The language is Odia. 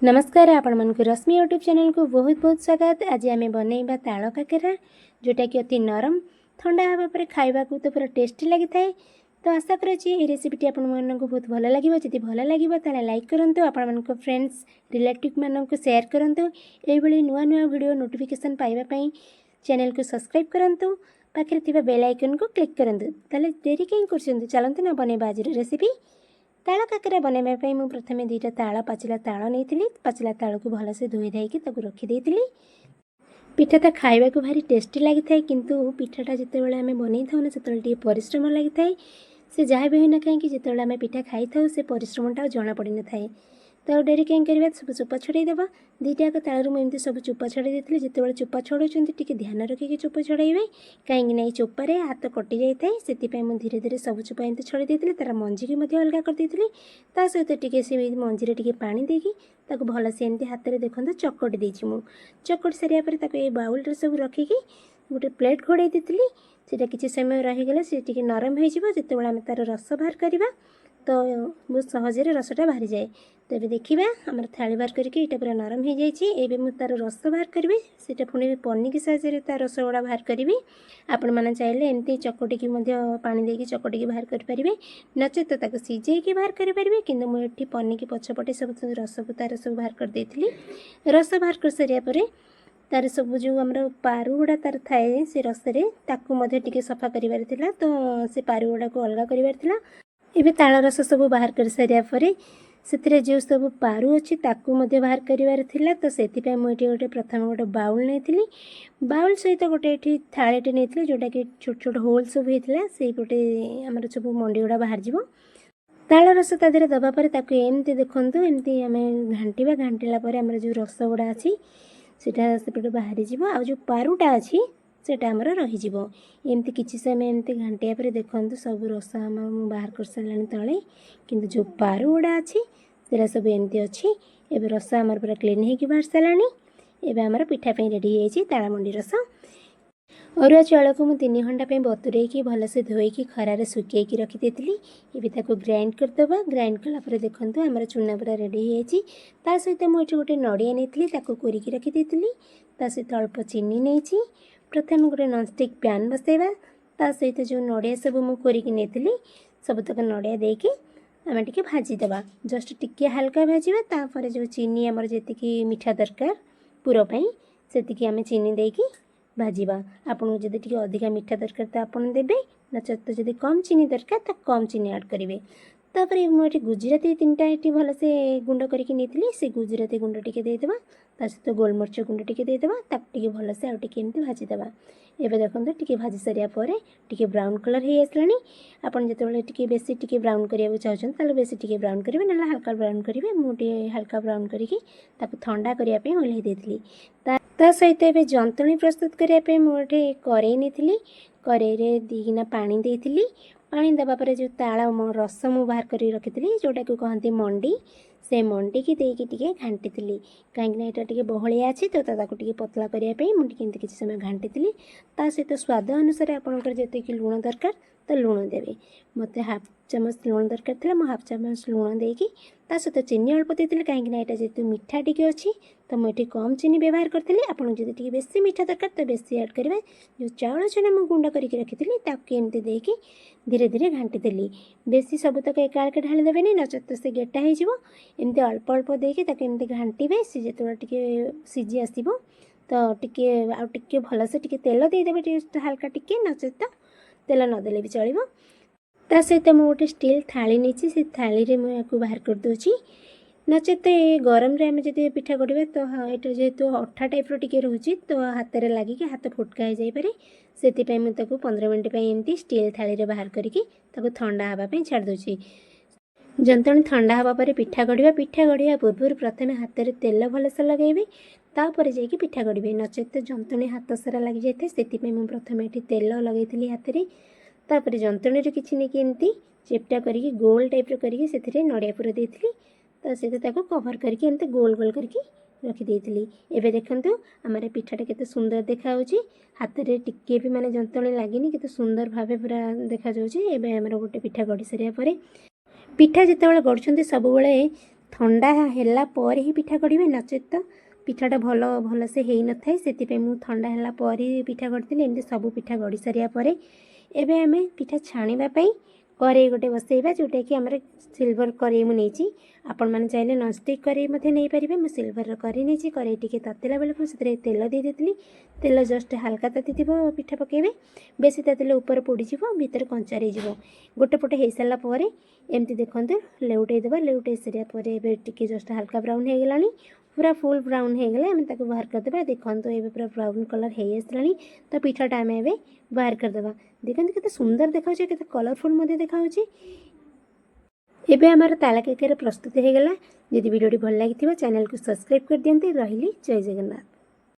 ନମସ୍କାର, ଆପଣମାନଙ୍କୁ ରଶ୍ମି ୟୁଟ୍ୟୁବ୍ ଚ୍ୟାନେଲକୁ ବହୁତ ବହୁତ ସ୍ୱାଗତ। ଆଜି ଆମେ ବନେଇବା ତାଳ କାକେରା, ଯେଉଁଟାକି ଅତି ନରମ, ଥଣ୍ଡା ହେବା ପରେ ଖାଇବାକୁ ତ ପୁରା ଟେଷ୍ଟି ଲାଗିଥାଏ। ତ ଆଶା କରୁଛି ଏହି ରେସିପିଟି ଆପଣମାନଙ୍କୁ ବହୁତ ଭଲ ଲାଗିବ। ଯଦି ଭଲ ଲାଗିବ, ତାହେଲେ ଲାଇକ୍ କରନ୍ତୁ, ଆପଣମାନଙ୍କ ଫ୍ରେଣ୍ଡସ୍, ରିଲେଟିଭ୍ମାନଙ୍କୁ ସେୟାର କରନ୍ତୁ। ଏଇଭଳି ନୂଆ ନୂଆ ଭିଡ଼ିଓ ନୋଟିଫିକେସନ୍ ପାଇବା ପାଇଁ ଚ୍ୟାନେଲକୁ ସବସ୍କ୍ରାଇବ୍ କରନ୍ତୁ, ପାଖରେ ଥିବା ବେଲ୍ ଆଇକନ୍କୁ କ୍ଲିକ୍ କରନ୍ତୁ। ତାହେଲେ ଡେରି କାହିଁ କରୁଛନ୍ତି? ଚାଲନ୍ତୁ ନା ବନେଇବା ଆଜିର ରେସିପି। ତାଳ କାକରା ବନାଇବା ପାଇଁ ମୁଁ ପ୍ରଥମେ ଦୁଇଟା ତାଳ, ପାଚିଲା ତାଳ ନେଇଥିଲି। ପାଚିଲା ତାଳକୁ ଭଲସେ ଧୋଇ ଧାଇକି ତାକୁ ରଖିଦେଇଥିଲି। ପିଠା ତ ଖାଇବାକୁ ଭାରି ଟେଷ୍ଟି ଲାଗିଥାଏ, କିନ୍ତୁ ପିଠାଟା ଯେତେବେଳେ ଆମେ ବନେଇଥାଉ ନା, ସେତେବେଳେ ଟିକେ ପରିଶ୍ରମ ଲାଗିଥାଏ। ସେ ଯାହା ବି ହେଉନା କାହିଁକି, ଯେତେବେଳେ ଆମେ ପିଠା ଖାଇଥାଉ, ସେ ପରିଶ୍ରମଟା ଆଉ ଜଣାପଡ଼ିନଥାଏ। ତ ଆଉ ଡେରି କାହିଁ କରିବା? ସବୁ ଚୋପା ଛଡ଼େଇ ଦେବା। ଦୁଇଟା ଯାକ ତାଳରୁ ମୁଁ ଏମିତି ସବୁ ଚୋପା ଛଡ଼େଇ ଦେଇଥିଲି। ଯେତେବେଳେ ଚୋପା ଛଡ଼ଉଛନ୍ତି, ଟିକେ ଧ୍ୟାନ ରଖିକି ଚୋପା ଛଡ଼େଇବେ, କାହିଁକି ନା ଏଇ ଚୋପାରେ ହାତ କଟି ଯାଇଥାଏ। ସେଥିପାଇଁ ମୁଁ ଧୀରେ ଧୀରେ ସବୁ ଚୋପା ଏମିତି ଛଡ଼େଇ ଦେଇଥିଲି। ତା'ର ମଞ୍ଜିକି ମଧ୍ୟ ଅଲଗା କରିଦେଇଥିଲି। ତା ସହିତ ଟିକେ ସେ ମଞ୍ଜିରେ ଟିକେ ପାଣି ଦେଇକି ତାକୁ ଭଲସେ ଏମିତି ହାତରେ ଦେଖନ୍ତୁ ଚକଟି ଦେଇଛି ମୁଁ। ଚକଟି ସାରିବା ପରେ ତାକୁ ଏଇ ବାଉଲରେ ସବୁ ରଖିକି ଗୋଟେ ପ୍ଲେଟ୍ ଘୋଡ଼େଇ ଦେଇଥିଲି। ସେଇଟା କିଛି ସମୟ ରହିଗଲେ ସେ ଟିକେ ନରମ ହେଇଯିବ। ଯେତେବେଳେ ଆମେ ତା'ର ରସ ବାହାର କରିବା, ତ ବହୁତ ସହଜରେ ରସଟା ବାହାରିଯାଏ। ତ ଏବେ ଦେଖିବା, ଆମର ଥାଳି ବାହାର କରିକି ଏଇଟା ପୁରା ନରମ ହେଇଯାଇଛି। ଏବେ ମୁଁ ତା'ର ରସ ବାହାର କରିବି। ସେଇଟା ପୁଣି ପନିକି ସାହାଯ୍ୟରେ ତା ରସ ଗୁଡ଼ା ବାହାର କରିବି। ଆପଣମାନେ ଚାହିଁଲେ ଏମିତି ଚକଟିକି ମଧ୍ୟ, ପାଣି ଦେଇକି ଚକଟିକି ବାହାର କରିପାରିବେ, ନଚେତ ତାକୁ ସିଝେଇକି ବାହାର କରିପାରିବେ। କିନ୍ତୁ ମୁଁ ଏଠି ପନିକି ପଛପଟେ ସବୁ ରସକୁ ତା'ର ସବୁ ବାହାର କରିଦେଇଥିଲି। ରସ ବାହାର କରିସାରିବା ପରେ ତାର ସବୁ ଯେଉଁ ଆମର ପାରୁ ଗୁଡ଼ା ତାର ଥାଏ ସେ ରସରେ, ତାକୁ ମଧ୍ୟ ଟିକେ ସଫା କରିବାର ଥିଲା। ତ ସେ ପାରୁ ଗୁଡ଼ାକୁ ଅଲଗା କରିବାର ଥିଲା। ଏବେ ତାଳ ରସ ସବୁ ବାହାର କରିସାରିବା ପରେ ସେଥିରେ ଯେଉଁ ସବୁ ପାରୁ ଅଛି, ତାକୁ ମଧ୍ୟ ବାହାର କରିବାର ଥିଲା। ତ ସେଥିପାଇଁ ମୁଁ ଏଠି ଗୋଟେ ପ୍ରଥମେ ଗୋଟେ ବାଉଲ୍ ନେଇଥିଲି। ବାଉଲ୍ ସହିତ ଗୋଟେ ଏଠି ଥାଳିଟେ ନେଇଥିଲି, ଯେଉଁଟାକି ଛୋଟ ଛୋଟ ହୋଲ୍ ସବୁ ହେଇଥିଲା। ସେଇପଟେ ଆମର ସବୁ ମଣ୍ଡି ଗୁଡ଼ା ବାହାରିଯିବ। ତାଳ ରସ ତା ଦେହରେ ଦେବା ପରେ ତାକୁ ଏମିତି ଦେଖନ୍ତୁ, ଏମିତି ଆମେ ଘାଣ୍ଟିବା। ଘାଣ୍ଟିଲା ପରେ ଆମର ଯେଉଁ ରସ ଗୁଡ଼ା ଅଛି, ସେଇଟା ସେପଟେ ବାହାରିଯିବ ଆଉ ଯେଉଁ ପାରୁଟା ଅଛି, ସେଇଟା ଆମର ରହିଯିବ। ଏମିତି କିଛି ସମୟ ଏମିତି ଘାଣ୍ଟିବା ପରେ ଦେଖନ୍ତୁ, ସବୁ ରସ ଆମର ମୁଁ ବାହାର କରିସାରିଲାଣି ତଳେ, କିନ୍ତୁ ଯେଉଁ ପାରୁ ଗୁଡ଼ା ଅଛି, ସେଟା ସବୁ ଏମିତି ଅଛି। ଏବେ ରସ ଆମର ପୁରା କ୍ଲିନ୍ ହେଇକି ବାହାରି ସାରିଲାଣି। ଏବେ ଆମର ପିଠା ପାଇଁ ରେଡ଼ି ହେଇଯାଇଛି ତାଳମଣ୍ଡି ରସ। ଅରୁଆ ଚାଉଳକୁ ମୁଁ 3 ଘଣ୍ଟା ପାଇଁ ବତୁରେଇକି, ଭଲସେ ଧୋଇକି, ଖରାରେ ଶୁଖେଇକି ରଖିଦେଇଥିଲି। ଏବେ ତାକୁ ଗ୍ରାଇଣ୍ଡ କରିଦେବା। ଗ୍ରାଇଣ୍ଡ କଲା ପରେ ଦେଖନ୍ତୁ, ଆମର ଚୁନା ପୁରା ରେଡ଼ି ହେଇଯାଇଛି। ତା ସହିତ ମୁଁ ଏଠି ଗୋଟେ ନଡ଼ିଆ ନେଇଥିଲି, ତାକୁ କୋରିକି ରଖିଦେଇଥିଲି। ତା ସହିତ ଅଳ୍ପ ଚିନି ନେଇଛି। ପ୍ରଥମେ ଗୋଟେ ନନଷ୍ଟିକ୍ ପ୍ୟାନ୍ ବସେଇବା। ତା ସହିତ ଯେଉଁ ନଡ଼ିଆ ସବୁ ମୁଁ କୋରିକି ନେଇଥିଲି, ସବୁତକ ନଡ଼ିଆ ଦେଇକି ଆମେ ଟିକେ ଭାଜିଦେବା। ଜଷ୍ଟ ଟିକିଏ ହାଲକା ଭାଜିବା। ତାପରେ ଯେଉଁ ଚିନି, ଆମର ଯେତିକି ମିଠା ଦରକାର ପୁର ପାଇଁ, ସେତିକି ଆମେ ଚିନି ଦେଇକି ଭାଜିବା। ଆପଣଙ୍କୁ ଯଦି ଟିକେ ଅଧିକା ମିଠା ଦରକାର, ତ ଆପଣ ଦେବେ, ନଚେତ ଯଦି କମ୍ ଚିନି ଦରକାର, ତ କମ୍ ଚିନି ଆଡ଼୍ କରିବେ। ତାପରେ ମୁଁ ଏଠି ଗୁଜୁରାତି ତିନିଟା ଏଠି ଭଲସେ ଗୁଣ୍ଡ କରିକି ନେଇଥିଲି। ସେ ଗୁଜୁରାତି ଗୁଣ୍ଡ ଟିକେ ଦେଇଦେବା। ତା ସହିତ ଗୋଲମରିଚ ଗୁଣ୍ଡ ଟିକେ ଦେଇଦେବା। ତାକୁ ଟିକେ ଭଲସେ ଆଉ ଟିକେ ଏମିତି ଭାଜିଦେବା। ଏବେ ଦେଖନ୍ତୁ, ଟିକେ ଭାଜି ସାରିବା ପରେ ଟିକେ ବ୍ରାଉନ୍ କଲର୍ ହେଇ ଆସିଲାଣି। ଆପଣ ଯେତେବେଳେ ଟିକେ ବେଶୀ ଟିକେ ବ୍ରାଉନ୍ କରିବାକୁ ଚାହୁଁଛନ୍ତି, ତାହେଲେ ବେଶୀ ଟିକେ ବ୍ରାଉନ୍ କରିବେ, ନହେଲେ ହାଲକା ବ୍ରାଉନ୍ କରିବେ। ମୁଁ ଟିକେ ହାଲକା ବ୍ରାଉନ୍ କରିକି ତାକୁ ଥଣ୍ଡା କରିବା ପାଇଁ ଓହ୍ଲାଇ ଦେଇଥିଲି। ତା ସହିତ ଏବେ ଯନ୍ତୁଣୀ ପ୍ରସ୍ତୁତ କରିବା ପାଇଁ ମୁଁ ଏଠି କରେଇ ନେଇଥିଲି। କରେଇରେ 2 ଗିନା ପାଣି ଦେଇଥିଲି। ପାଣି ଦେବା ପରେ ଯେଉଁ ତାଳ ରସ ମୁଁ ବାହାର କରିକି ରଖିଥିଲି, ଯେଉଁଟାକୁ କହନ୍ତି ମଣ୍ଡି, ସେ ମଣ୍ଡିକି ଦେଇକି ଟିକେ ଘାଣ୍ଟିଥିଲି। କାହିଁକିନା ଏଇଟା ଟିକେ ବହଳିଆ ଅଛି, ତ ତାକୁ ଟିକେ ପତଳା କରିବା ପାଇଁ ମୁଁ ଟିକେ ଏମିତି କିଛି ସମୟ ଘାଣ୍ଟିଥିଲି। ତା ସହିତ ସ୍ୱାଦ ଅନୁସାରେ ଆପଣଙ୍କର ଯେତିକି ଲୁଣ ଦରକାର, ତ ଲୁଣ ଦେବେ। ମୋତେ ହାଫ୍ ଚାମଚ ଲୁଣ ଦରକାର ଥିଲା। ମୁଁ ହାଫ୍ ଚାମଚ ଲୁଣ ଦେଇକି ତା ସହିତ ଚିନି ଅଳ୍ପ ଦେଇଥିଲି, କାହିଁକିନା ଏଇଟା ଯେହେତୁ ମିଠା ଟିକେ ଅଛି, ତ ମୁଁ ଏଠି କମ୍ ଚିନି ବ୍ୟବହାର କରିଥିଲି। ଆପଣଙ୍କୁ ଯଦି ଟିକେ ବେଶୀ ମିଠା ଦରକାର, ତ ବେଶୀ ଆଡ଼୍ କରିବେ। ଯେଉଁ ଚାଉଳ ଚୁନା ମୁଁ ଗୁଣ୍ଡ କରିକି ରଖିଥିଲି, ତାକୁ ଏମିତି ଦେଇକି ଧୀରେ ଧୀରେ ଘାଣ୍ଟିଦେଲି। ବେଶୀ ସବୁତକ ଏକାବେଳକେ ଢାଳି ଦେବେନି, ନଚେତ ସେ ଗେଟା ହେଇଯିବ। ଏମିତି ଅଳ୍ପ ଅଳ୍ପ ଦେଇକି ତାକୁ ଏମିତି ଘାଣ୍ଟିବେ। ସେ ଯେତେବେଳେ ଟିକେ ସିଝି ଆସିବ, ତ ଟିକେ ଆଉ ଟିକେ ଭଲସେ ଟିକେ ତେଲ ଦେଇଦେବେ, ଟିକେ ହାଲକା ଟିକେ, ନଚେତ ତେଲ ନଦେଲେ ବି ଚଳିବ। ତା ସହିତ ମୁଁ ଗୋଟେ ଷ୍ଟିଲ୍ ଥାଳି ନେଇଛି। ସେ ଥାଳିରେ ମୁଁ ୟାକୁ ବାହାର କରିଦେଉଛି। ନଚେତ ଏ ଗରମରେ ଆମେ ଯଦି ପିଠା କରିବା, ତ ଏଇଟା ଯେହେତୁ ଅଠା ଟାଇପ୍ର ଟିକେ ରହୁଛି, ତ ହାତରେ ଲାଗିକି ହାତ ଫୁଟକା ହେଇଯାଇପାରେ। ସେଥିପାଇଁ ମୁଁ ତାକୁ 15 ମିନିଟ୍ ପାଇଁ ଏମିତି ଷ୍ଟିଲ୍ ଥାଳିରେ ବାହାର କରିକି ତାକୁ ଥଣ୍ଡା ହେବା ପାଇଁ ଛାଡ଼ି ଦେଉଛି। ଯନ୍ତୁଣୀ ଥଣ୍ଡା ହେବା ପରେ ପିଠା ଗଢ଼ିବା। ପିଠା ଗଢ଼ିବା ପୂର୍ବରୁ ପ୍ରଥମେ ହାତରେ ତେଲ ଭଲସେ ଲଗାଇବେ, ତାପରେ ଯାଇକି ପିଠା ଗଢ଼ିବେ। ନଚେତ ଯନ୍ତୁଣୀ ହାତ ସାରା ଲାଗିଯାଇଥାଏ। ସେଥିପାଇଁ ମୁଁ ପ୍ରଥମେ ଏଠି ତେଲ ଲଗାଇଥିଲି ହାତରେ। ତାପରେ ଯନ୍ତୁଣୀରୁ କିଛି ନେଇକି ଏମିତି ଚେପ୍ଟା କରିକି, ଗୋଲ ଟାଇପ୍ର କରିକି ସେଥିରେ ନଡ଼ିଆ ପୁର ଦେଇଥିଲି। ତା ସହିତ ତାକୁ କଭର୍ କରିକି ଏମିତି ଗୋଲ ଗୋଲ କରିକି ରଖିଦେଇଥିଲି। ଏବେ ଦେଖନ୍ତୁ, ଆମର ପିଠାଟା କେତେ ସୁନ୍ଦର ଦେଖାଯାଉଛି। ହାତରେ ଟିକିଏ ବି ମାନେ ଯନ୍ତୁଣୀ ଲାଗିନି, କେତେ ସୁନ୍ଦର ଭାବେ ପୁରା ଦେଖାଯାଉଛି। ଏବେ ଆମର ଗୋଟେ ପିଠା ଗଢ଼ି ସାରିବା ପରେ, ପିଠା ଯେତେବେଳେ ଗଢ଼ୁଛନ୍ତି, ସବୁବେଳେ ଥଣ୍ଡା ହେଲା ପରେ ହିଁ ପିଠା ଗଢ଼ିବେ, ନଚେତ ତ ପିଠାଟା ଭଲସେ ହେଇନଥାଏ। ସେଥିପାଇଁ ମୁଁ ଥଣ୍ଡା ହେଲା ପରେ ପିଠା ଗଢ଼ିଥିଲି। ଏମିତି ସବୁ ପିଠା ଗଢ଼ି ସାରିବା ପରେ ଏବେ ଆମେ ପିଠା ଛାଣିବା ପାଇଁ କରେଇ ଗୋଟେ ବସେଇବା, ଯେଉଁଟାକି ଆମର ସିଲଭର କରେଇ ମୁଁ ନେଇଛି। ଆପଣମାନେ ଚାହିଁଲେ ନନଷ୍ଟିକ୍ କରେଇ ମଧ୍ୟ ନେଇପାରିବେ। ମୁଁ ସିଲଭରର କରେଇ ନେଇଛି। କରେଇ ଟିକେ ତାତିଲା ବେଳକୁ ସେଥିରେ ତେଲ ଦେଇ ଦେଇଥିଲି। ତେଲ ଜଷ୍ଟ ହାଲକା ତାତିଥିବ ପିଠା ପକାଇବେ। ବେଶୀ ତାତିଲେ ଉପରେ ପୋଡ଼ିଯିବ, ଭିତରେ କଞ୍ଚା ରହିଯିବ। ଗୋଟେ ପଟେ ହେଇସାରିଲା ପରେ ଏମିତି ଦେଖନ୍ତୁ ଲେଉଟେଇ ଦେବା। ଲେଉଟେଇ ସାରିବା ପରେ ଏବେ ଟିକେ ଜଷ୍ଟ ହାଲକା ବ୍ରାଉନ୍ ହେଇଗଲାଣି। ପୁରା ଫୁଲ୍ ବ୍ରାଉନ୍ ହେଇଗଲେ ଆମେ ତାକୁ ବାହାର କରିଦେବା। ଦେଖନ୍ତୁ, ଏବେ ପୁରା ବ୍ରାଉନ୍ କଲର୍ ହେଇ ଆସିଲାଣି, ତ ପିଠାଟା ଆମେ ଏବେ ବାହାର କରିଦେବା। ଦେଖନ୍ତୁ, କେତେ ସୁନ୍ଦର ଦେଖାଯାଉଛି, କେତେ କଲରଫୁଲ୍ ମଧ୍ୟ ଦେଖାଯାଉଛି। ଏବେ ଆମର ତାଳ କାକରା ପ୍ରସ୍ତୁତ ହେଇଗଲା। ଯଦି ଭିଡ଼ିଓଟି ଭଲ ଲାଗିଥିବ, ଚ୍ୟାନେଲକୁ ସବସ୍କ୍ରାଇବ୍ କରିଦିଅନ୍ତୁ। ରହିଲି, ଜୟ ଜଗନ୍ନାଥ।